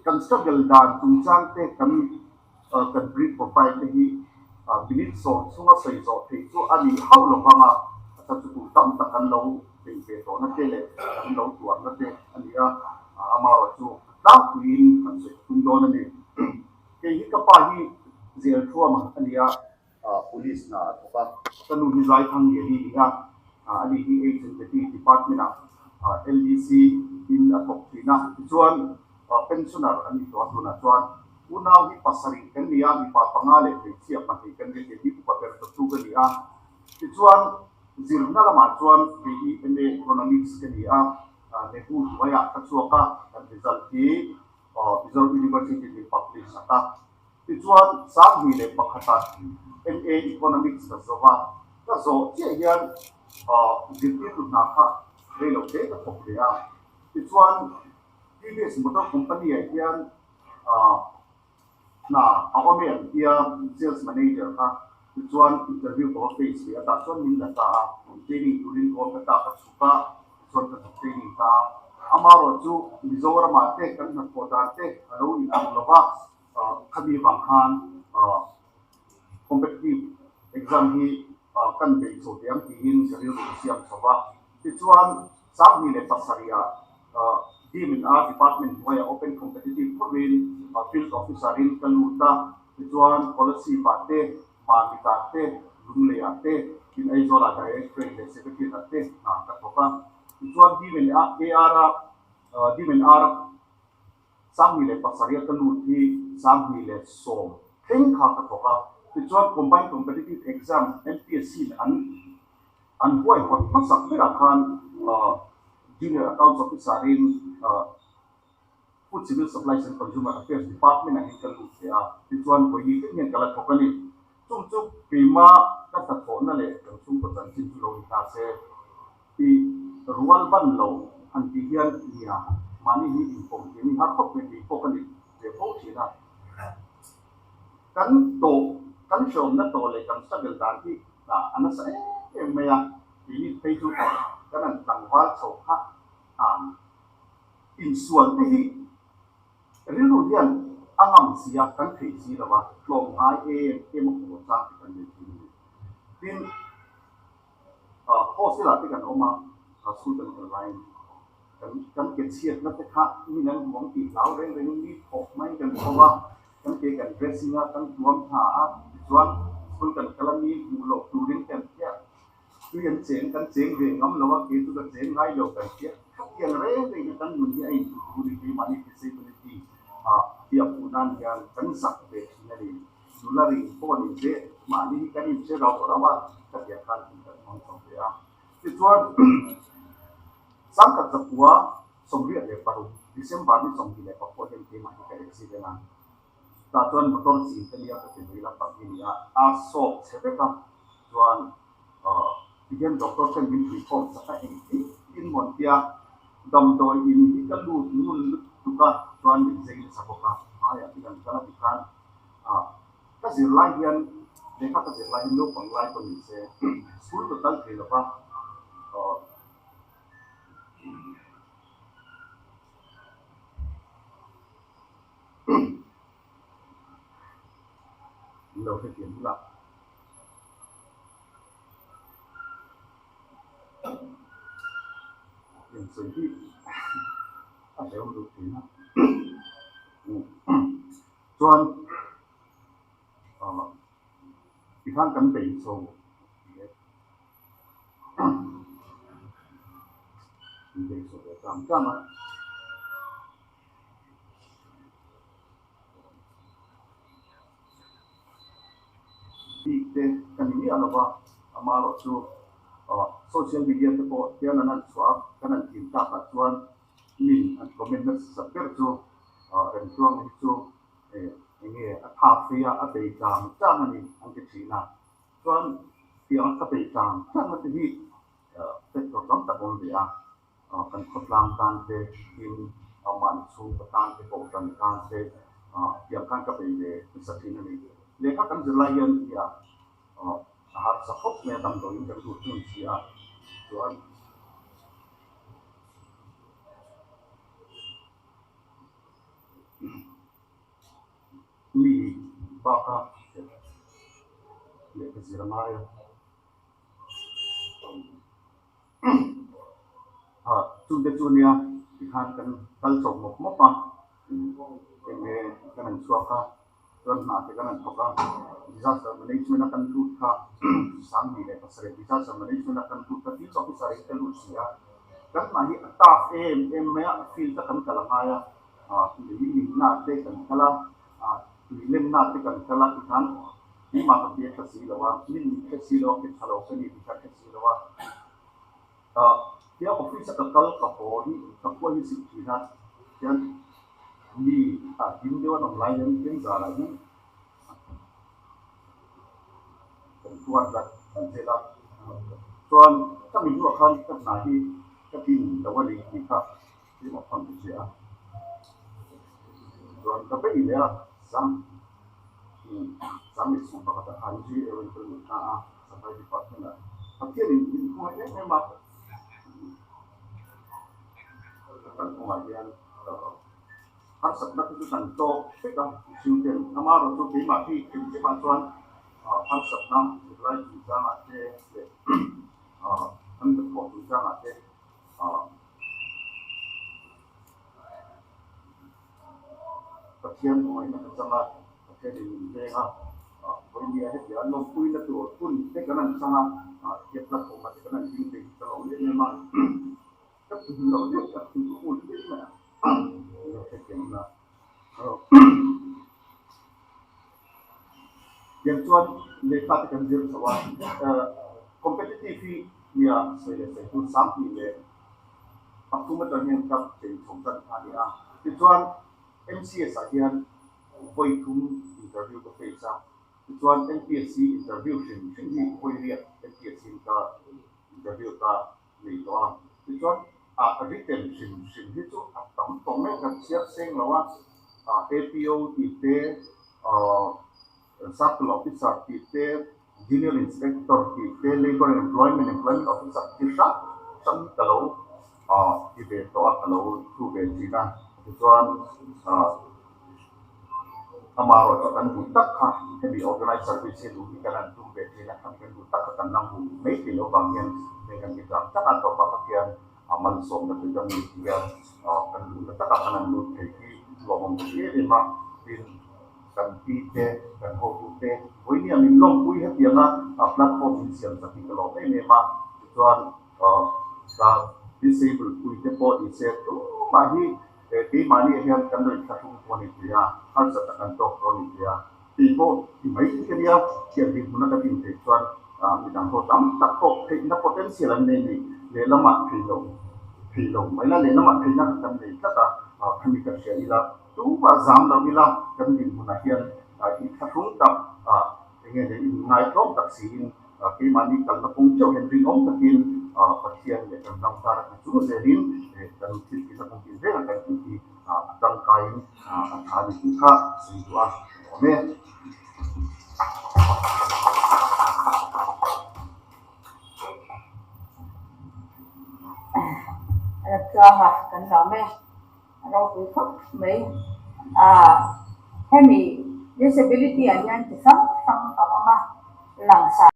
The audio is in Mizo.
Kan struggle dan chungchang te kan kan brief profile te hi minute 10 chhunga sawi zawh theih chu a nih hauh lo vang a, a chhan chu kum tam tak kan lo beih ve tawhna te leh kan lo tuarna te a ni a, amaherawhchu tlangpuiin kan sawi tum dawn a ni. Kei hi ka pa hi zel thuam a ni a, police hna a thawk a, ka nu hi Zaithang Liani a ni a, ani hi Age and Fatigue Department ah LDC in a thawk thin a, tichuan pensioner a ni tawh a, tunah chuan unau hi pasarih kan ni a, mipa panga leh hmeichhia pahnih kan ni a, kei hi upa ber tawhtu ka ni a, tichuan zirna lamah chuan kei hi MA Economics ka ni a, Nehu hnuaiah ka chhuak a, kan result hi Mizoram University min publish sak a. Tichuan, 2001 ah MA Economics ka zawh a, ka zawh chiah hian zirtirtu hna kha rei lo hle ka thawk leh a. Tichuan, TVS Motor Company ah hian hna a awm e an tia, Sales Manager kha. Tichuan, interview ka va face leh a, tah chuan min la ta a, training turin Kolkata ka chhuk a. Chuan ka thawk training ta a, amaherawh chu Mizoramah te kan hnathawh dan te a lo in ang lo va, khami vang khan competitive exam hi kan beih chho teh ang tiin ka rilru ka siam chho va. Tichuan 2007 ah DMNR department hnuaiah open competitive thovin field officer in ka lut a, tichuan Kolasib ah te Mamit-ah te, Lungleiah te, tin Aizawlah Directorate leh Secretariat-ah te hna ka thawk a. Tichuan Dimen AR-a Dimen R-a 2007 ka lut hi 2010 thleng kha ka thawk a. Tichuan Combined Competitive Exam MPSC-in an an huaihawt hmasak berah khan Junior Accounts Officer-in Food Civil Supplies and Consumer Affairs Department ah hian ka lut leh a, tichuan vawiin thleng hian ka la thawk a ni. Chung chu keimah ka hnathawhna leh kan chhungkaw chanchin chu lo ni ta se tih rual ban lo han tih hian nia mahni hi inpawm thiam hi har khawp mai tih pawh ka ni ve fo thin a. Kan tawh, kan hreawmna tawh leh kan struggle dan hi a nasa em em mai a, keini phei chu kan han tlangval chho kha a. Insual te hi rilru hian a ngam si a, kan thei si lo va, tlawm ngai em em a haw chang te kan nei thin a ni. Tin, hostel ah te kan awm a, school kan kal laiin kan kan ke chhiatna te kha min an hmu ang tih hlau reng rengin mi thawk mai kan chho a, kan ke kan dressing a, kan tuam hna a, tichuan school kan kal a mi hmuh loh turin kan hriat. Tui an cheng, kan cheng ve ngam lo a, kei chu ka cheng ngai lo kan tia. Khatiang reng reng hian kan nun hi a intuh tur ni keimahni disability ah biak hmuh nan hian kan zak ve thin a ni. Nula ring pawh ni se mahni hi kan inhre rauh rauh a, khatiang khan hun kan hmang chho ve a. Tichuan 1986 December ni 24 hian keimah hi ka accident a. Tah chuan motor chin te nia ka ti mai lampang hi nia a sawk chhe vek a chuan tihian doctor ten min pui khawm chak a engtin tin maw an tia damdawi in hi ka lut ngun lutuk a chuan min zeng nasa bawk a hmaiah te kan kal a tikhan ka zir lai hian lehkha ka zir lai hian naupang lai pawh ni se school ka kal thei lo va. Min lo hrethiam bul a. Heng sawi hi a hrehawm duh thin a. Chuan tikhan kan bei chho Kan bei chho ve tlang tlang a. Bik te ka ni miah lo va, amaherawh chu social media te pawh hian an han chhuah a, kan han thim tak ah chuan min an comment nasa ber chu remtluang hi chu eng nge a tha free a, a bei tlang tlang a ni an ti thin a, chuan tiang a ka bei tlang tlang na te hi factor tam tak a awm ve a. Kan khawtlang tan te, tin mahni chhungkaw tan te, kohhran tan te tiang khan ka bei ve nasa thin a ni. Lehkha kan zir lai hian nia a harsa khawp mai a, damdawiin kan duh thung si a, chuan. Mi baka lehkha zir a ngai a. Chungte chu nia tikhan kan kal chho mawp mawp a, enge kan han chhuak a, chuan hna te kan han thawk a, disaster management a kan lut kha 2007 disaster management a kan lut kha field officer in ka lut si a, kan hna hi a tough em em mai a, field a kan kal a ngai a, lei minna te kan kal a, tui lenna te kan kal a tikhan keimah ka pian hre si lo a, min hre si lo a, ke tha lo ka ni tih kha hre si lo a. Tia office a ka kal ka haw hi ka khua hi zip thin a, tihian mi ah ding deuh an awm lai hian tlem zarah hian kan tuar tlat tlat zel a, chuan ka mi hnuah khan ka hna hi ka tin lo a ni tih kha tlem a phang ta che a, chuan ka bei leh a sang sang leh sum pakhat ah khan GA in ka lut ta a. Supply Department ah Pathian in min hmangaih em em a, kan kawngah hian harsatna te chu kan tawk vek a, mihring ten amaherawhchu keimah hi engkimah chuan harsatna zirlai chungchangah te leh an hnathawh chungchangah te Pathian hmangaihna ka chang a, Pathian in min veng a, vawinia hetiang an lawmpuina tur hun te kan han chang a, he platform ah te kan han ding thei hi ka lawm em em a, ka tum loh deuh tak chu ka hun vek mai a, ka hrethiam na. Tiang chuan lehkha te kan zir chho a, competitive hi nia sawi leh sawi tur sang tih leh pathum atang hian ka chei chho tan kha a ni a. Tichuan MCS ah hian vawi thum interview ka face a, tichuan MPSC interview hrim hrim hi vawi riat MPSC in ka interview ka nei tawh a. Tichuan a written hrim hrim hi chu a tam tawh mai kan chhiar seng lo a, APO tih te, Circle Officer tih te, Junior Inspector tih te, Labour and Employment, Employment Officer chi hrang hrang hi ka lo ti ve tawh a, ka lo thu ve thin a. Tichuan amaherawh chu kan duh tak kha hemi Organized Service hi duh hi kan han tum ve thin a, khami kan duh tak kha kan la hmu mai thei lo vang hian hei kan ti tlang tlang a, tawpah Pathian a malsawmna chu ka mi ti a, kan duhna takah kan han lut thei hi lawmawm ka ti em em a, tin kan pi te, kan hotu te vawinia min lawmpui hetianga platform min siam chak hi ka lawm em em a, tichuan ka disable pui te pawh ni se tumah hi keimahni ah hian kan lo inthlahrung pawh a ni thei a, harsat tak an tawk pawh a ni thei a, tih pawh ti mai ka nia, thian dinhmuna ka din theih chuan midang ho tam tak pawh theihna potential an nei ni, lehlamah thei lo thei lo mai la, lehlamah theihna kha kan nei tlat a, khami ka hria ila tumah zam lo ila kan dinhmunah hian inthlahrung tak eng nge nei inngaihtlawm tak siin keimahni kalna kawng theuh hian rinawm takin Pathian leh kan ram tana kan chung zelin kan thil tihna kawng tih zel kan tih hi a tangkaiin a tha ni tih kha sawi duh a awm e. Tlanga kan lam e, a ropui khawp mai. Hemi disability ah hian chi hrang hrang a awm a, langsar.